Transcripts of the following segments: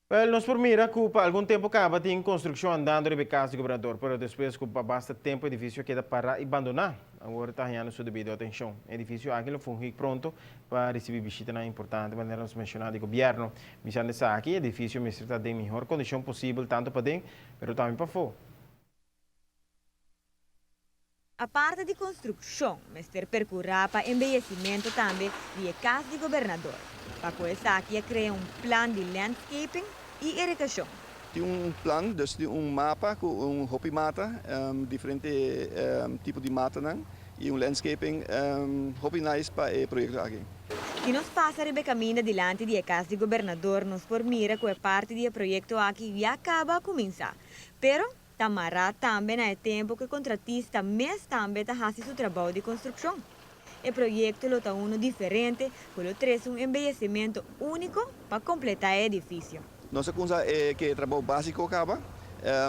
Wel, nos por mira ku pa algun tempu kaba tin konstrukshon andando riba e kas di gobernador, pero despues ku pa basta tempu edifisio a keda pará i bandoná, awor ta hañando su debido atenshon. E edifisio aki lo fungi pronto pa risibí bishitanan importante, manera nos menshoná di gobièrnu. Bisando esaki, e edifisio mester ta den mihor kondishon posibel tantu paden, pero tambe pafó. Aparte di konstrukshon, mester perkurá pa embeyesimentu tambe di e kas di gobernador. Pa ku esaki a krea un plan di landscaping i irigashon. Tin un plan, dus tin un mapa ku un hopi mata, diferente tipo di matanan i un landscaping hopi nice pa e proyekto aki. Si nos pasa riba e kaminda dilanti di e kas di gobernador nos por mira ku e parti di e proyekto aki ya kaba a kuminsá. Pero Ta mará tambe na e tempu ku e kontratista mes tambe ta hasi su trabou di konstrukshon. E proyekto lo ta unu diferente ku lo trese un embeyesimentu úniko pa kompletá e edifisio. Nos a kumsa e ke trabou básiko kaba.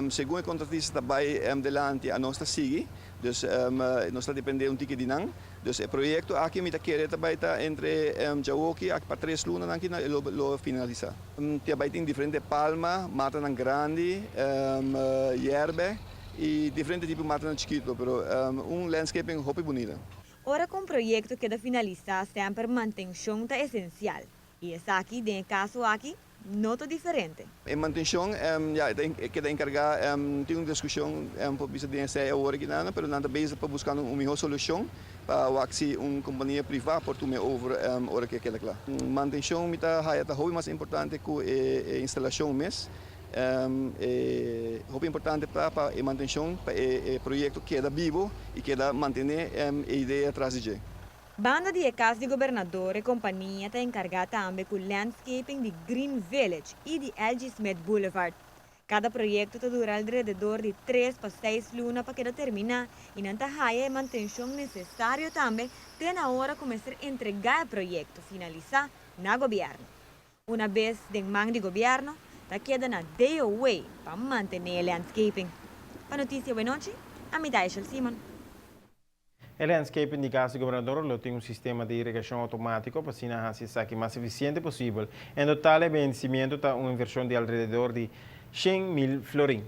Segun e kontratista ta bai delanti anos ta sigui. Dus nos ta dependé un tiki di nan. Dus e proyekto aki mi ta kere ta bai ta entre djawoki aki pa tres lunanan aki e lo finalisá. Ta bai tin diferente palma, matanan grandi, yerbe i diferente tipo matanan chikito, pero un landscaping hopi bunita. Ora ku un proyekto keda finalisá semper mantenshon ta esensial i esaki den e kaso aki no ta diferente. E mantenshon, ya, e ta keda enkargá, tin un diskushon por bisa den esei awor aki nan, pero nan ta bezig pa buskando un mihó solushon pa wak si un kompania privá por tuma e over ora ku e keda kla. Mantenshon mi ta haya ta hopi mas importante ku e instalashon mes. E hopi importante ta pa e mantenshon pa e proyekto keda bibo i keda mantené e idea tras di dje. Banda di e kas di gobernador e kompania ta enkargá tambe ku landscaping di Green Village i di LG. Smith Boulevard. Kada proyekto ta dura alrededor di tres pa seis luna pa keda terminá i nan ta haya e mantenshon nesesario tambe te na ora ku mester entregá e proyekto finalisá na gobièrnu. Una bes den man di gobièrnu, ta keda na DOW pa mantené e landscaping. Pa Notisia Wenochi, ami ta Eshel Simon. E landscaping di cas di gobernador lo tin un sistema di irigacion automatico pa asina haci esaki mas eficiente posibel. En total e bendicimiento ta un inversion di alrededor di 100.000 florin.